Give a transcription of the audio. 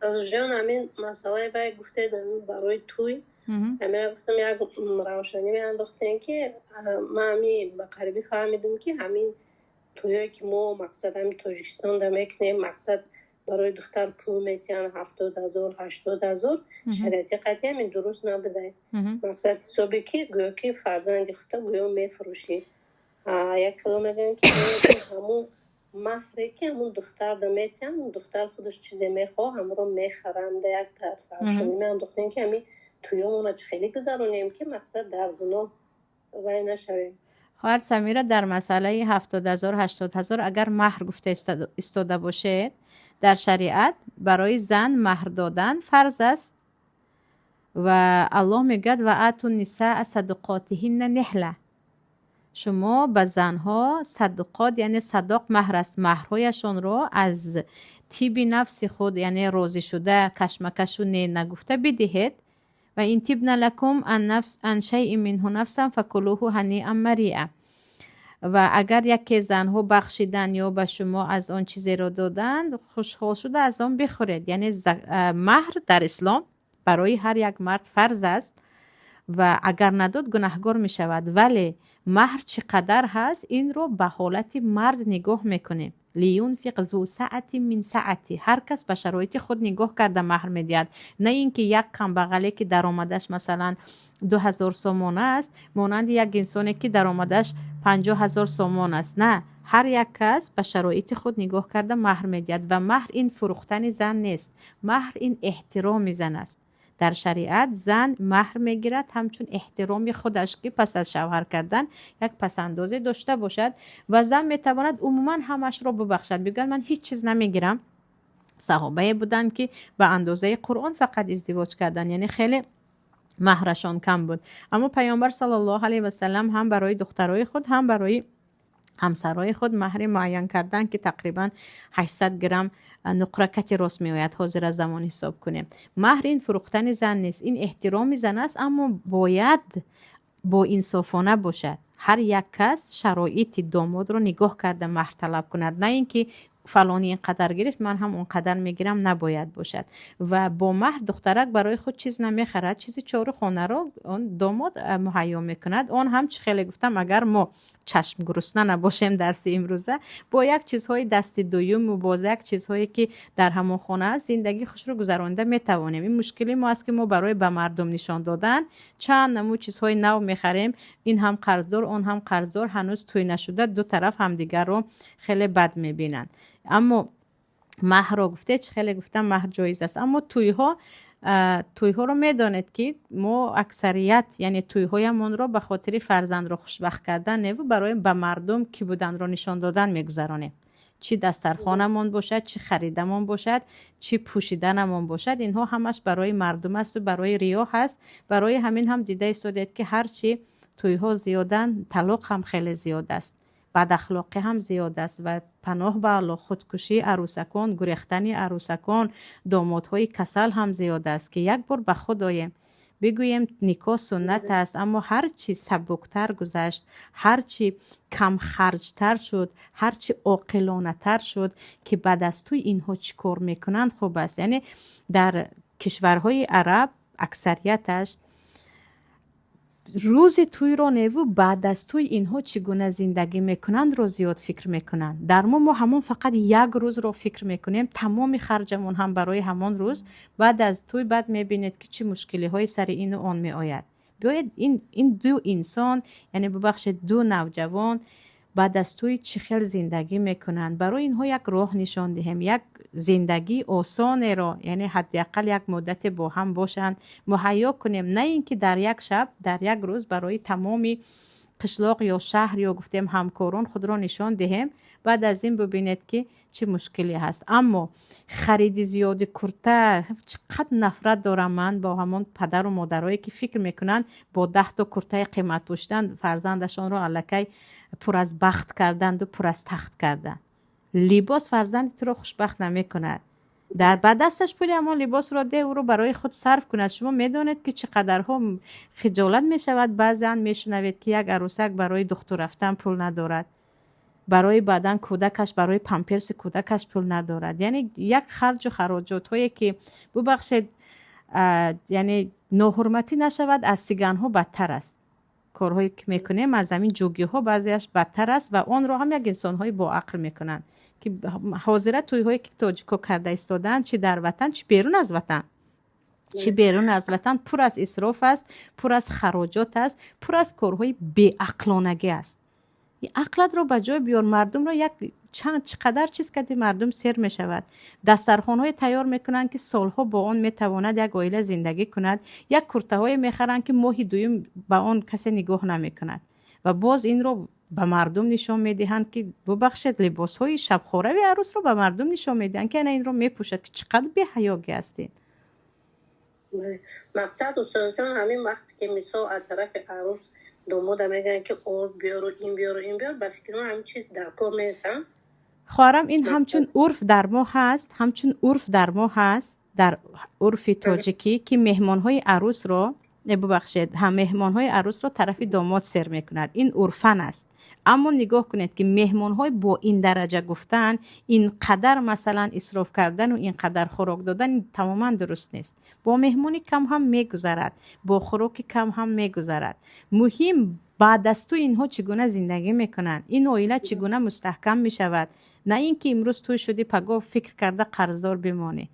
Азизҷон, ҳамин масъалаи вай гуфтед, барои тӯй, ҳамина гуфтам, як равшанӣ меандохтем, ки ман ҳами ба қарибӣ фаҳмидам, ки ҳамин тӯёе ки мо, мақсад, ҳамин Тоҷикистонда мекунем, мақсад, барои духтар пул метиҳанд, 70 0, 80 0, шариати қатъи ҳамин дуруст набудай. Мақсад, ҳисобе ки гӯё ки фарзанди худта гӯё мефурӯшӣ. Як хело мегӯянд, ки ҳамун маҳре ки ҳамун духтарда метиҳанд, духтар худаш чизе мехоҳ, ҳамонро мехаранд. Як равшанӣ меандохтем, ки ҳамин тӯёмона чӣ хеле гузаронем, ки мақсад, дар гуноҳ вай нашавем. Хоҳар Самира, дар масъалаи 70 0, 80 0 агар маҳр гуфта истода бошед, дар шариат барои зан маҳр додан фарз аст ва Аллоҳ мегӯяд: وآتوا النساء صدقاتهن نحلة. Шумо ба занҳо садуқот, яъне садоқ маҳр аст, маҳрҳояшонро аз тиби нафси худ, яъне розӣ шуда, кашмакашу не нагуфта бидиҳед. فإن طبن لكم عن شيء منه نفسا فكلوه هنيئا مريئا. Ва агар яке занҳо бахшиданд ё ба шумо аз он чизеро доданд, хушҳол шуда аз он бихӯред. Яъне маҳр дар ислом барои ҳар як мард фарз аст ва агар надод, гунаҳгор мешавад. Вале маҳр чӣ қадар ҳаст, инро ба ҳолати мард нигоҳ мекунем. لينفق ذو سعة من سعته. Ҳар кас ба шароити худ нигоҳ карда маҳр медиҳад, на ин ки як камбағале, ки даромадаш, масалан, 2000 сомон аст, монанди як инсоне, ки даромадаш 50 000 сомон аст. На, ҳар як кас ба шароити худ нигоҳ карда маҳр медиҳад. Ва маҳр ин фурӯхтани зан нест, маҳр ин эҳтироми зан аст. Дар шариат зан маҳр мегирад ҳамчун эҳтироми худаш, ки пас аз шавҳар кардан як пасандозе дошта бошад. Ва зан метавонад умуман ҳамашро бубахшад, бигӯяд: «Ман ҳеҷ чиз намегирам». Саҳобае буданд, ки ба андозаи Қуръон фақат издивоҷ карданд, яъне хеле маҳрашон кам буд. Аммо Паёмбар саллаллоҳу алайҳи васалам ҳам барои духтарои худ, ҳам барои ҳамсарҳои худ маҳри муайян карданд, ки тақрибан 800 грамм нуқра кати рост меояд, ҳозир аз замон ҳисоб кунем. Маҳр ин фурӯхтани зан нест, ин эҳтироми зан аст, аммо бояд боинсофона бошад. Ҳар як кас шароити домодро нигоҳ карда маҳр талаб кунад, на ин ки фалонӣ ин қадар гирифт, ман ҳам он қадар мегирам, набояд бошад. Ва бо маҳр духтарак барои худ чиз намехарад, чизи чору хонаро он домод муҳайё мекунад. Он ҳам, чӣ хеле гуфтам, агар мо чашмгурусна набошем, дарси имрӯза бо як чизҳои дасти дуюму бо як чизҳое, ки дар ҳамон хона аст, зиндагии хушро гузаронида метавонем. Ин мушкили мо аст, ки мо барои ба мардум нишон додан чанд намуд чизҳои нав мехарем. Ин ҳам қарздор, он ҳам қарздор, ҳанӯз тӯй нашуда ду тараф ҳамдигарро хеле бад мебинанд. Аммо маҳрро гуфте, чӣ хеле гуфтам, маҳр ҷоиз аст. Аммо тӯйҳоро медонед, ки мо аксарият, яъне тӯйҳоямонро ба хотири фарзандро хушбахт кардан неву барои ба мардум кӣ буданро нишон додан мегузаронем. Чӣ дастархонамон бошад, чӣ харидамон бошад, чӣ пӯшиданамон бошад, инҳо ҳамаш барои мардум асту барои риё ҳаст. Барои ҳамин ҳам дида истодед, ки ҳарчи тӯйҳо зиёданд, талоқ ҳам хеле зиёд аст, бадахлоқӣ ҳам зиёд аст ва, паноҳ ба Аллоҳ, худкушии арӯсакон, гурехтани арӯсакон, домодҳои касал ҳам зиёд аст. Ки як бор ба худ оем, бигӯем: никоҳ суннат аст, аммо ҳар чӣ сабуктар гузашт, ҳар чӣ камхарҷтар шуд, ҳар чӣ оқилонатар шуд, ки баъд аз тӯй инҳо чӣ кор мекунанд, хуб аст. Яъне дар кишварҳои араб аксарияташ рӯзи тӯйро неву баъд аз тӯй инҳо чӣ гуна зиндагӣ мекунандро зиёд фикр мекунанд. Дар мо ҳамон фақат як рӯзро фикр мекунем, тамоми харҷамон ҳам барои ҳамон рӯз. Баъд аз тӯй баъд мебинед, ки чӣ мушкилиҳои сари ину он меояд. Биёед, ин ду инсон, яъне бубахшед, ду навҷавон баъд аз тӯй чӣ хел зиндагӣ мекунанд, барои инҳо як роҳ нишон диҳем, як зиндагии осонеро, яъне ҳадди ақал як муддате бо ҳам бошанд, муҳайё кунем, на ин ки дар як шаб, дар як рӯз барои тамоми қишлоқ ё шаҳр ё гуфтем ҳамкорон худро нишон диҳем. Баъд аз ин бубинед, ки чӣ мушкиле ҳаст. Аммо хариди зиёди курта, чӣ қадр нафрат дорам ман бо ҳамон падару модарое, ки фикр мекунанд, бо 10-то куртаи қимат пӯшидан фарзандашонро аллакай пур аз бахт карданду пур аз тахт карданд. Либос фарзанди туро хушбахт намекунад. Дар ба дасташ пули ҳамон либосро деҳ, ӯро барои худ сарф кунад. Шумо медонед, ки чӣ қадарҳо хиҷолат мешавад. Баъзан мешунавед, ки як арӯсак барои духтур рафтан пул надорад. Барои баъдан кӯдакаш, барои памперси кӯдакаш пул надорад. Яъне як харҷу хароҷотҳое, ки, бубахшед, яъне ноҳурматӣ нашавад, аз сиганҳо бадтар аст. Корҳое ки мекунем, аз ҳамин ҷугиҳо баъзеаш бадтар аст ва онро ҳам як инсонҳои боақл мекунанд, ки ҳозира тӯйҳое ки тоҷико карда истодаанд, чи дар ватан, чи берун аз ватан, пур аз исроф аст, пур аз хароҷот аст, пур аз корҳои беақлонагӣ аст. Ақлатро ба ҷой биёр. Мардумро як чанд чӣ қадар чиз кардӣ, мардум сер мешавад. Дастархонҳое тайёр мекунанд, ки солҳо бо он метавонад як оила зиндагӣ кунад. Як куртаҳое мехаранд, ки моҳи дуюм ба он касе нигоҳ намекунад, ва боз инро ба мардум нишон медиҳанд, ки, бубахшед, либосҳои шабхорави арӯсро ба мардум нишон медиҳанд, ки ана инро мепӯшад, ки чӣ қадр беҳаёгӣ ҳастед. Мақсад, устозҷон, ҳамин вақте ки, мисол, аз тарафи арӯс домода мегӯянд, ки орд биёру, ин биёру, ин биёр, ба фикри ман ҳамин чиз дар кор нест. Хоҳарам, ин ҳамчун урф дар мо ҳаст, ҳамчун урф дар мо ҳаст, дар урфи тоҷикӣ, ки меҳмонҳои арӯсро, бубахшед, ҳам меҳмонҳои арӯсро тарафи домод сер мекунад. Ин урфан аст. Аммо нигоҳ кунед, ки меҳмонҳои бо ин дараҷа гуфтан, ин қадар, масалан, исроф кардану ин қадар хӯрок додан тамоман дуруст нест. Бо меҳмони кам ҳам мегузарад, бо хӯроки кам ҳам мегузарад. Муҳим, баъд аз ту инҳо чӣ гуна зиндагӣ мекунанд, ин оила чӣ гуна мустаҳкам мешавад, на ин ки имрӯз тӯй шудӣ, пагоҳ фикр карда қарздор бимонӣ.